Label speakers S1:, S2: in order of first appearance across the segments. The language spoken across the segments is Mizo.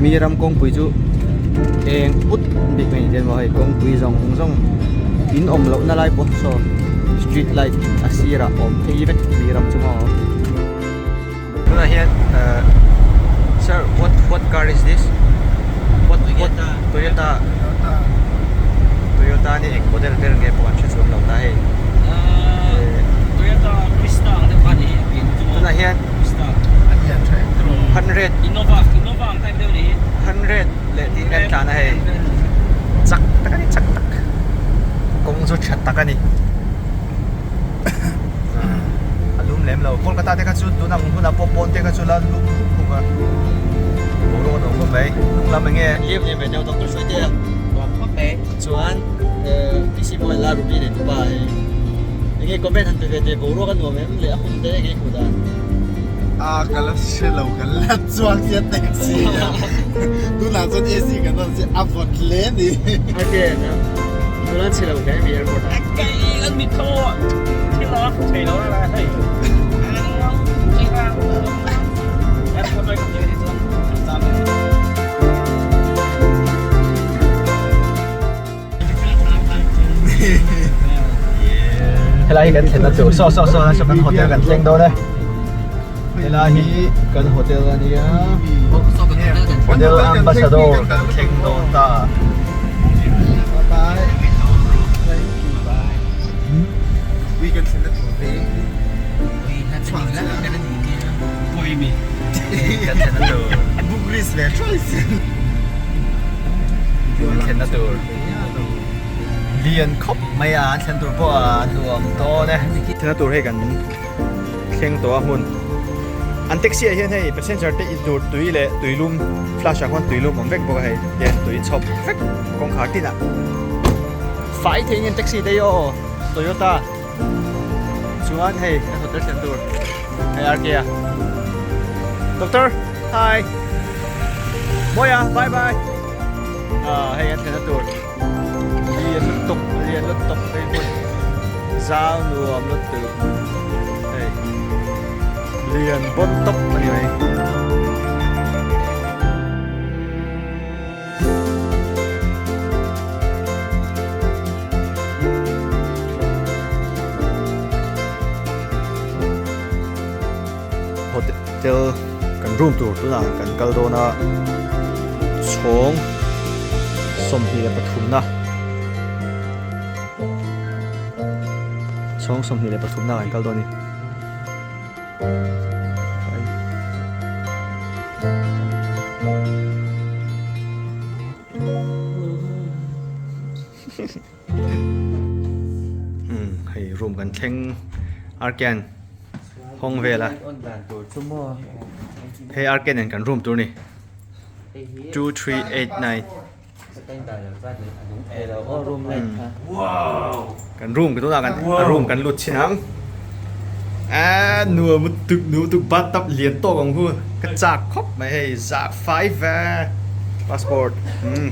S1: Mi ram kawngpui chu eng put bik mai ni maw hei kawngpui zawng zawng in awm loh na lai pawh saw street light a sirah awm phei vek mi ram chu maw. Tunah hian eh sir what what car is this what what Toyota Toyota ni eng model ber nge pawh an hre chuang lo ta hei
S2: Toyota Krista ang deuh kha ni
S1: tunah hian 100
S2: Innova Innova ang type deuh ni
S1: 100 leh tih kan tlan a hei chak tak a ni chak tak kawng chu tha tak a ni a lum lem lo Kolkata te kha chu tun ang hunah pawh pawn te kha chu la lum huk huk a boruak a nuam khawp mai hnung lam eng nge liam liam ve deuh doctor Hruaitea chuan PC Mohan la Ruby nei tupa hei eng nge comment han pe ve teh boruak a nuam em leh a hun te eng nge hmuh dan
S3: a ka la hre lo ka la chuang chiah taxi a tunah chuan AC kan rawn che a vawt hle a ni.
S1: Nula chhe lo hle mi airport ah.
S2: Kei an mit tho thil a thei lo la hei. Airport ai kan ni chuan zam ni.
S1: Helai hi kan thlenna tur saw saw saw saw kan hotel kan thleng dawn e. Helai hi kan hotel ania. Hotel Ambassador kan thleng dawn ta. Kan thlenna tur. Kan thlenna tur. Lian khawp mai a an thlen tur pawh a nuam dawn e. Thlenna tur hei kan thleng tawh a hmun an taxi ah hian hei passenger te in tur tui leh tuilum flash ah khuan tuilum awm vek bawk a hei tian tui chhawp vek kawngkhar tin ah fai thei in taxi te hi aw Toyota chuan hei kan hotel thlen tur hei RK a doctor hi Mawia bye bye ah hei an thlenna tur. Lian lutuk lian lutuk hei hmun zau nuam lutuk hei lian bawn tawp a ni mai. Hotel kan room tur tunah kan kal dawn a chhawng 23 na chhawng 23 na kan kal dawn a ni. Hei room kan thleng arken hawng vel a hei arken nen kan room tur a ni 2389 kan room ka tunah kan room kan lut chin ang a nuam lutuk nuam lutuk bathtub lian tawk ang hu ka chak khawp mai hei zah fai ve passport umm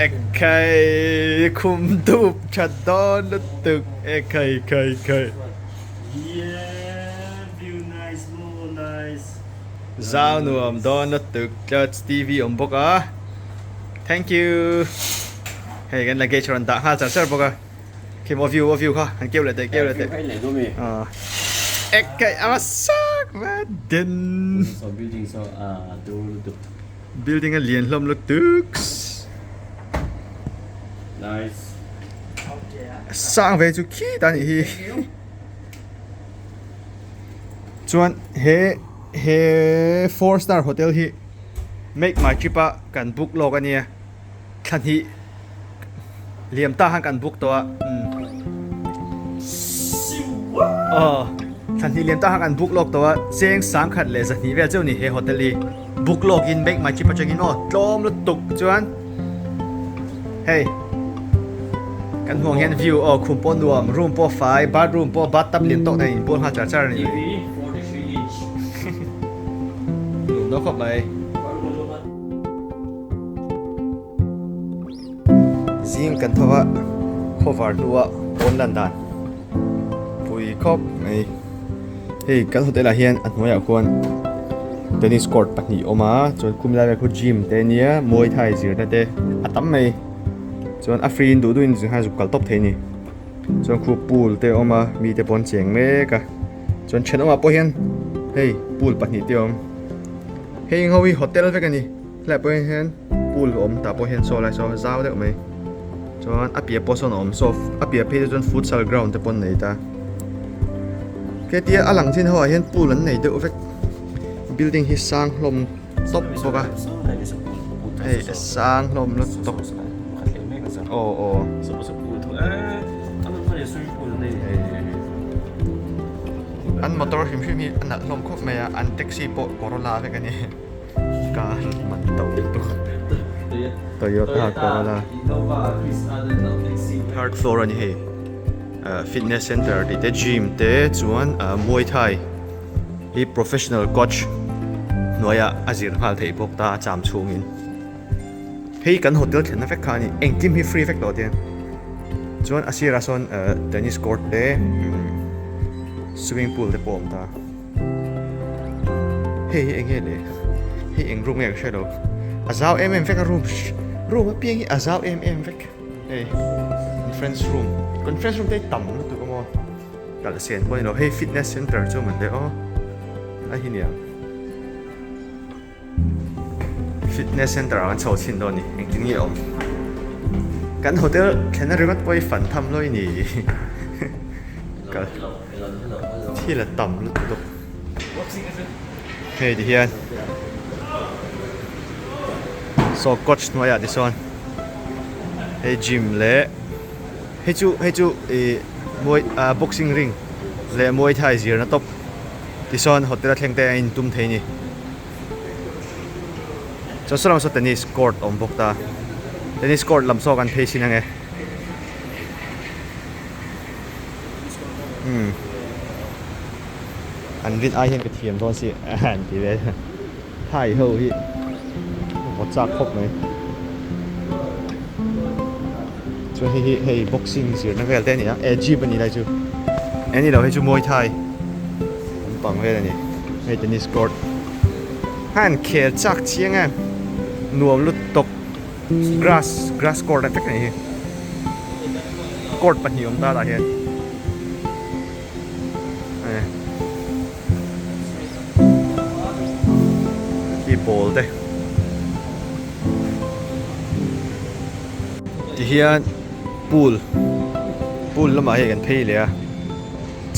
S1: ekhai khum dup tha dawn lutuk ekhai khai khai zau nuam dawn lutuk tlat tv awm bawk a thank you hei kan luggage rawn dah nghal char char bawk a. Khi maw view a view kha han keu leh teh keu leh teh. Ek kai a sak ve den.
S2: So building so a dur lutuk.
S1: Building a lian hlawm lutuk.
S2: Nice.
S1: Sang ve chu khi ta nih hi. Chuan he he 4 star hotel hi make my trip a kan book lawk ania. Thla hnih liam ta khan kan book tawh a aw thla hnih liam ta khan kan book lawk tawh a cheng sang khat leh zahnih vel cheu ni he hotel hi book lawk in make my trip atangin aw tlawm lutuk chuan hei kan hmuh ang hian view aw khum pawh nuam room pawh fai bathroom pawh bathtub lian tawk nen inbual nghal char char a ni nuam dawn khawp mai. Zing kan tho a, khawvar hnua pawn lan dan pui khawp mai. Hei kan hotel ah hian a hnuaiah khuan. Tennis court pahnih a awm a chuan khum lai vel khu gym te ania muay thai zirna te a tam mai chuan a free in duh duh in zir khan zuk kal tawp thei a ni chuan khu pool te a awm a mi te pawh an cheng mek a chuan thenawmah pawh hian hei pool pahnih te a awm hei ho hi hotel vek a ni helaiah pawh hian pool a awm tah pawh hian saw lai saw zau deuh mai chuan a piah pawh sawn a awm saw a piah phei te chuan futsal ground te pawh an nei ta hetia a lang chin ho ah hian pool an nei deuh vek building hi sang hlawm tawp bawk a hei a sang hlawm lutuk aw aw an motor hrim hrim hi a nalh hlawm khawp mai a an taxi pawh corolla vek a ni. Car man to lutuk Toyota Corolla Third floor a ni hei fitness center tih te gym te chuan Muay Thai hi professional coach hnuaiah a zir nghal theih bawk ta a cham chhungin hei kan hotel thlenna vek kha a ni engkim hi free vek tawh te chuan a sirah sawn tennis court te swimming pool te pawh a awm ta. Hei hi eng nge le? Hei eng room nge ka hre lo. A zau em em vek a room room apiang hi a zau em em vek. Hei conference room conference room te hi tam lutuk a maw kalh sen pawh a ni lo. Hei fitness center chu man le aw a hi nia. Fitness center ah kan chho chhin dawn a ni engtin nge awm kan hotel thlenna ringawt pawh hi fan tham lawi ni kal thil a tam lutuk hei ti hian saw coach hnuaiah ti sawn hei gym leh hei chu hei chu ih muay ah boxing ring leh muay thai zirna tawp. Tichuan hotel a thleng te a intum thei a ni. Chuan saw lamah saw tennis court a awm bawk ta. Tennis court lam saw kan phei chin ange. Umm an rin ai hian ka thiam dawn si an ti ve thai ho hi vaw chak khawp mai. Chuan hei hi hei boxing zirna vel te a ni a eh gym a ni lai chu eh ni lo hei chu muay thai lampang vel a ni hei tennis court han khel chak chiang em nuam lutuk grass grass court a vek a ni hi court pahnih awm ta tah hian eh khi ball te. Tihian pool pool lamah hei kan phei leh a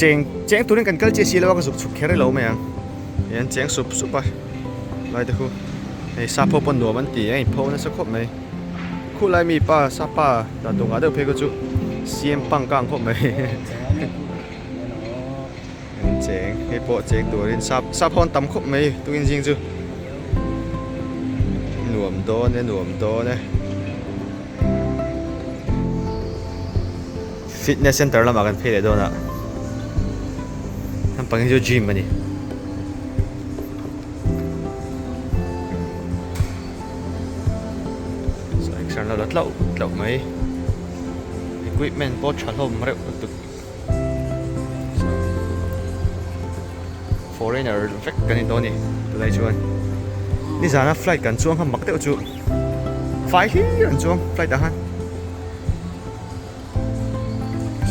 S1: cheng cheng turin kan kal chiah si lo a ka zuk chhuk kher ilo mai ang hian cheng sup sup a lai te khu hei sap ho pawn nuam an ti a inpho nasa khawp mai khulai mi pa sapa dan tur ngah deuh phei kha chu siam pang kang khawp mai cheng hei pawh cheng turin sap sap ho an tam khawp mai tukin zing chu nuam dawn e nuam dawn e fitness center lamah kan phei leh dawn a naupang hi chu gym a ni. Exer la tlauh tlauh mai equipment pawh tha hlawm reuh lutuk. Foreigner vek kan ni dawn a ni tunah chuan nizana flight kan chuang kha mak deuh chu fai hlir an chuang flight ah khan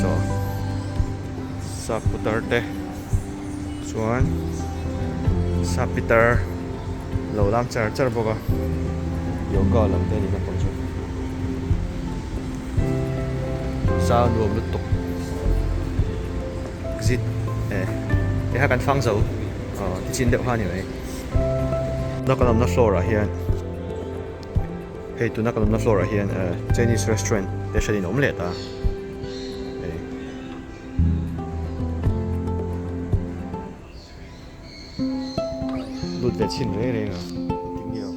S1: saw sap putar te chuan sap pitar lo lam char char bawk a yoga lam te a ni naupang chu. Zau nuam lutuk exit eh ti kha kan fang zo aw ti chin deuh kha a ni mai tuna kan awmna floor ah hian hei tuna kan awmna floor ah hian eh chinese restaurant te hran in a awm leh ta hei. Lut ve chhin reng reng a engtin nge aw.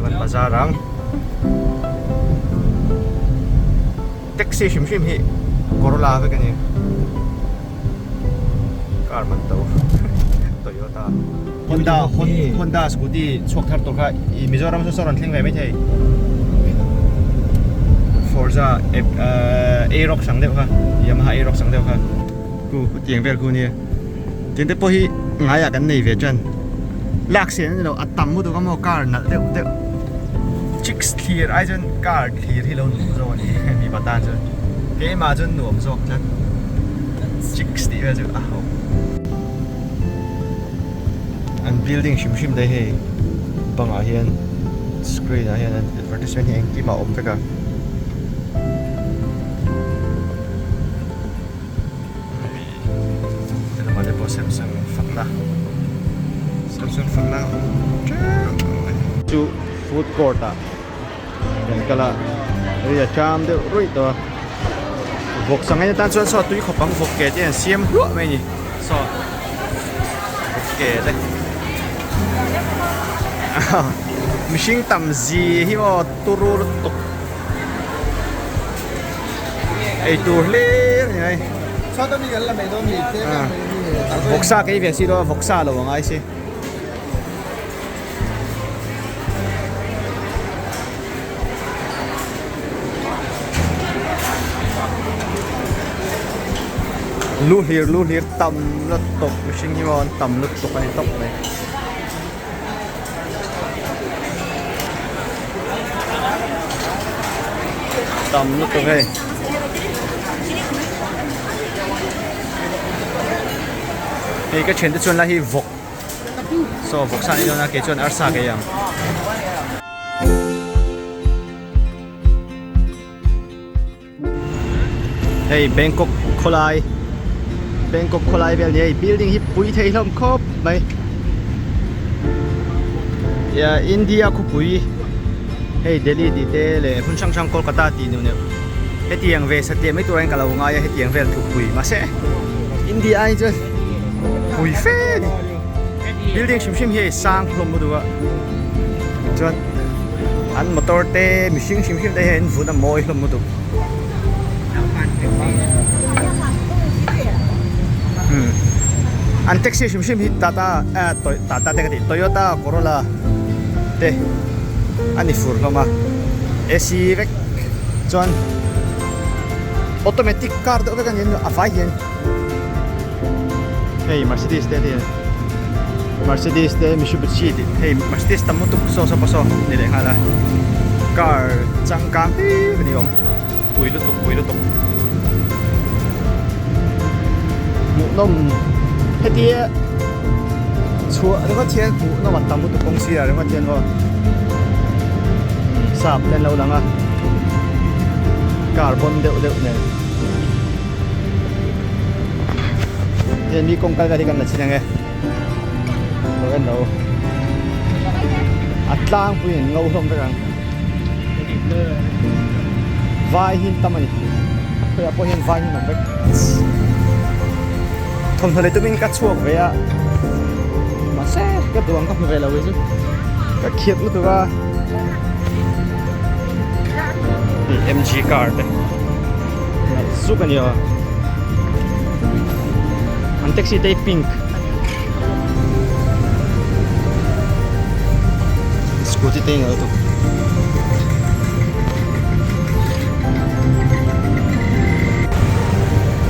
S1: chu kan bazar ang. Taxi hrim hrim hi Corolla vek a ni. Car man to Toyota. Honda Honda scooty chhuak thar tur kha i Mizoram saw saw rawn thleng ve mai thei. Forza Aerox ang deuh kha Yamaha Aerox ang deuh kha khu tiang vel khu nia. Tin te pawh hi ngaiah kan nei ve tan. Lak sen a ni lo a tam lutuk a maw car nalh deuh deuh chicks thlir ai chuan car thlir hi lo nuam zawk a ni mipa tan chuan keimah chuan nuam zawk tlat chicks tih vel chu a ho. An building hrim hrim te hei bangah hian screen ah hian advertisement hi engkim a awm vek a. Helamah te pawh Samsung fakna Samsung fakna a awm teuh mai. Chu food court ah kan kal a hei a cham deuh ruih tawh a vawk sang en atan chuan saw tui khawp ang vawk ke te an siam hluah mai a ni saw vawk ke te mihring tam zi hi maw turu lutuk. Ei tur hlir ni mai. Vawksa ka ei ve si lo a vawksa lo a ngai si. Lu hlir lu hlir tam lutuk mihring hi maw an tam lutuk a ni tawp mai. Tam lutuk hei. Hei ka thiante chuan lai hi vawk saw vawk sa a ni dawn a kei chuan arsa ka ei ang. Hei Bangkok khawlai Bangkok khawlai vel ni hei building hi pui thei hlawm khawp mai ia India khawpui hei Delhi tih te leh hmun hrang hrang Kolkata tih neuh neuh hetiang ve satliah mai turah hian ka lo ngai a hetiang vel thupui mahse India ai chuan pui fe a ni building hrim hrim hi hei sang hlawm lutuk a chuan an motor te mihring hrim hrim te hian an vun a mawi hlawm lutuk an taxi hrim hrim hi tata ah tata te ka tih toyota corolla te a ni fur hlawm a ac vek chuan automatic car deuh vek a ni a vai hian. Hei Mercedes te ania Mercedes te Mitsubishi tih hei Mercedes tam lutuk saw saw pawh saw ni leh nghal a car changkang hlir a ni awm pui lutuk pui lutuk hmuhnawm hetia chhuah ringawt hian hmuhnawm a tam lutuk kawng sirah ringawt hian aw sap te an lo lang a car bawn deuh deuh nen. Hei mi kawng kal vel hi kan la chhin ang e lo en lo a tlangpui in ngo hlawm vek ang vai hi an tam a ni khawiah pawh hian vai hi an awm vek thawmhnaw lei tumin ka chhuak ve a mahse ka duh ang ka hmu ve lo hi chu ka khirh lutuk a. Mg car te nalh zuk a ni a an taxi te hi pink scooty te hi nalh lutuk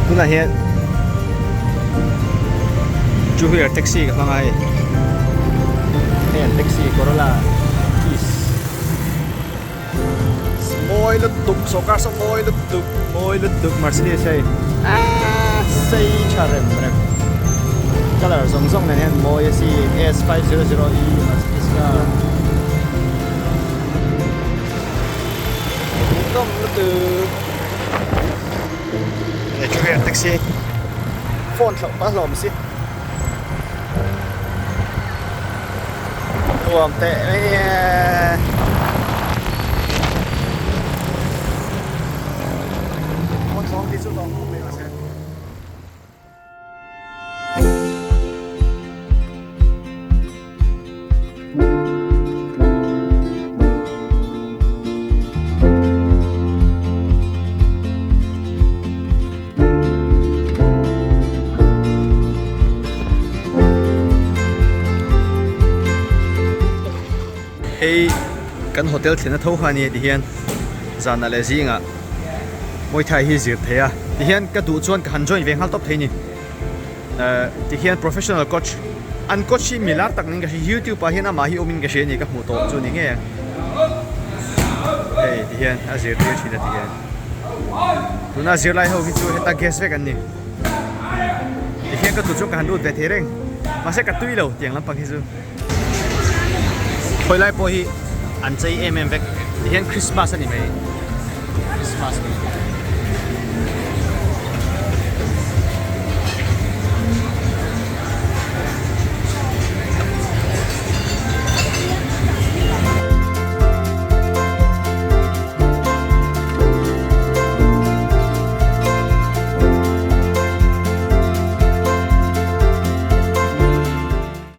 S1: tunah hian two wheeler taxi ka hmang a hei hei an taxi corolla Mawi lutuk sawrkar saw mawi lutuk mawi lutuk Mercedes hei aaa sei tha rem rem colour zawng zawng nen hian mawi a si S 500 E Mercedes car hmuhnawm lutuk hei chu hei an taxi phone thlauh pah hlawm si. Nuam teh mai e. Kan hotel thlenna tho kha ania tihian zanah leh zingah Muay Thai hi zir thei a tihian ka duh chuan ka han join ve nghal tawp thei a ni ehh tihian professional coach an coach hi mi lar tak niin ka hria youtube ah hian amah hi awmin ka hria a ni ka hmuh tawh chu ni ngei ang hei tihian a zirtir thin a tihian tuna zirlai ho hi chu heta guest vek an ni tihian ka duh chuan ka han lut ve thei reng mahse ka tui lo tiang lampang hi chu. Khawi lai pawh hi an chei em em vek ti hian Christmas a ni mai Christmas a ni.